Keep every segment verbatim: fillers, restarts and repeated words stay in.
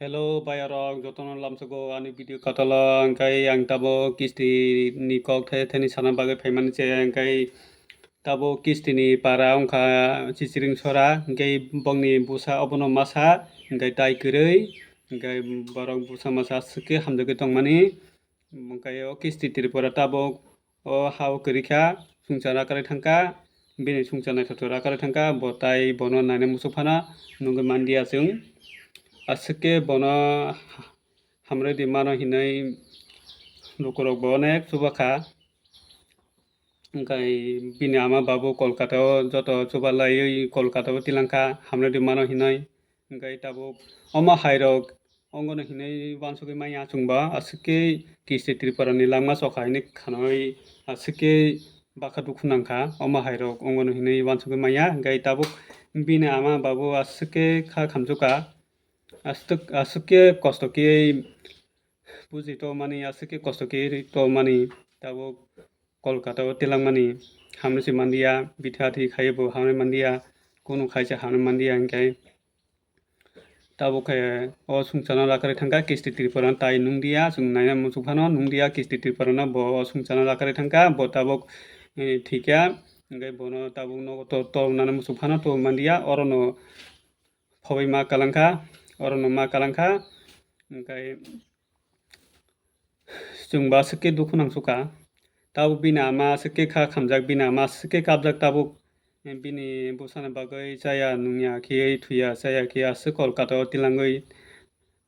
Hello, bayarok, jotono lamsogo ani video katalo, hingkai ang tabo kisti ni kok the theni sana bagwi phaimani se, hingkai tabo kisti ni para wngkha Chichiring Sora, hingkai bongni busa obono masa, hingkai tai kwrwi, hingkai borok busa masa swkhe hamjagwi tongmani, hingkai o kisti Tripura tabuk o ha-o kwrwi kha, songcha rakarwi thangkha, bini songcha naithotok rakarwi thangkha, bo tai bono naina muchuk phano nungwi manliya chwng. Aswk khe bono hamrwidi mano hinwi lukurok bo onek chubakha. Hingkai bini ama babu Kolkata o joto chubalaiwi Kolkata o tilangkha hamrwidi mano hinwi. Hingkai tabuk omo hairok ongono hinwi wansugwi manya chwngba, aswk khe kisti Tripura ni langma chokha hinwi khanwi aswk khe bakha dukhu nangkha, omo hairok ongono hinwi wansugwi manya, hingkai tabuk bini ama babu aswk khe kha khamjukha, aswk, aswk khe kosto khe buji tongmani, aswk khe kosto khe tongmani, tabuk Kolkata o tilangmani hamrwisi manliya, bitha thi khaiwi bo hamrwi manliya, kunu khaisa hamrwi manliya, hingkai tabuk khe o songchano rakarwi thangkha kisti Tripura tai nungdiya, chwng naina muchuk phano nungdiya kisti Tripura no bo o songchano rakarwi thangkha, bo tabuk, eh, thikya, hingkai bono tabuk nogo to-, tornani muchuk phano to manliya, orono phobwi ma kalangkha, orono ma kalangkha, hingkai chwngbo aswk khe dukhu nangsukha. Tabuk bini ama aswk khe kha khamjak, bini ama aswk khe kapjak tabuk. Bini bwsani bagwi chaya nungya khe, thuya chaya khe aswk Kolkata o tilangwi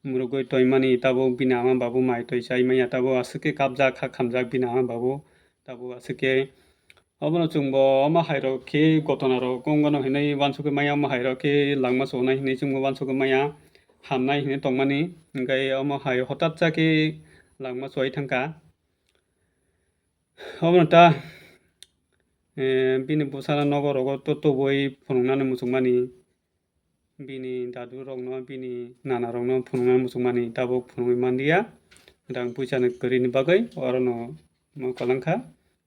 murugwi toimani tabuk bini ama babu mai toi chai manya tabuk aswk khe kapjak, kha khamjak bini ama babu tabuk aswk khe. Obono chwngbo omo hairok khe gotonarok wngmano hinwi wansugwi maya, omo hairok khe langma chonai hinwi chwngbo wansugwi maya, hamnai hinwi tongmani, hingkai omo hai hotat cha khe langma chowai thangkha. Obono ta, eh, bini bwsano nogo rogo to tubui phunuknani muchungmani, bini dadu rokno, bini nana rokno phunuknani muchungmani tabuk phunugwi manliya, rang puisa ni kwrwini bagwi orono ma kalangkha.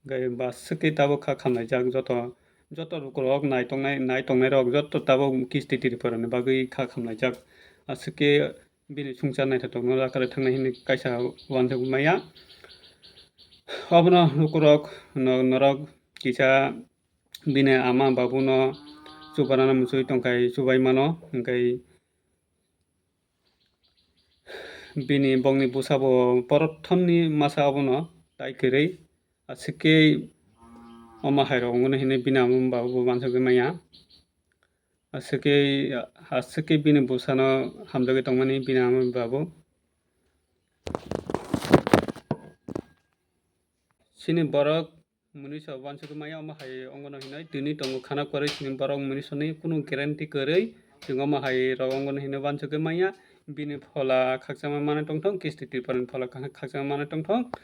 Hingke ba swkhe tabuk kha khamlaijak joto, joto lukurok nai tongnai, nai tongnairok joto tabuk kisti Tripurani bagwi kha khamlaijak. Aswkhe bini songchar naithokno rakarwi thangnai hinwi kaisa uansuk maya. Obono lukurok no-, norok kisa bini ama babuno chubanani muchungwi tongkhai chubai mano, hingke bini bongni bwsabo prothomni masa obono tai kwrwi, aswkhe omo hairok wngmano hinwi bini ama babubo uansugwi maya. Aswkhe, aswkhe bini bwsano hamjagwi tongmani bini ama babu. Chini borok munisa uansugwi maya, omo hai wngmano hinwi tini tongo khana kwrwi chini borok munisani kunu guarantee kwrwi chwng omo hai rok wngmano hinwi uansugwi maya. Bini phola khakchangma manwi tongthok, kisti Tripurani phola khakchangma manwi tongthok.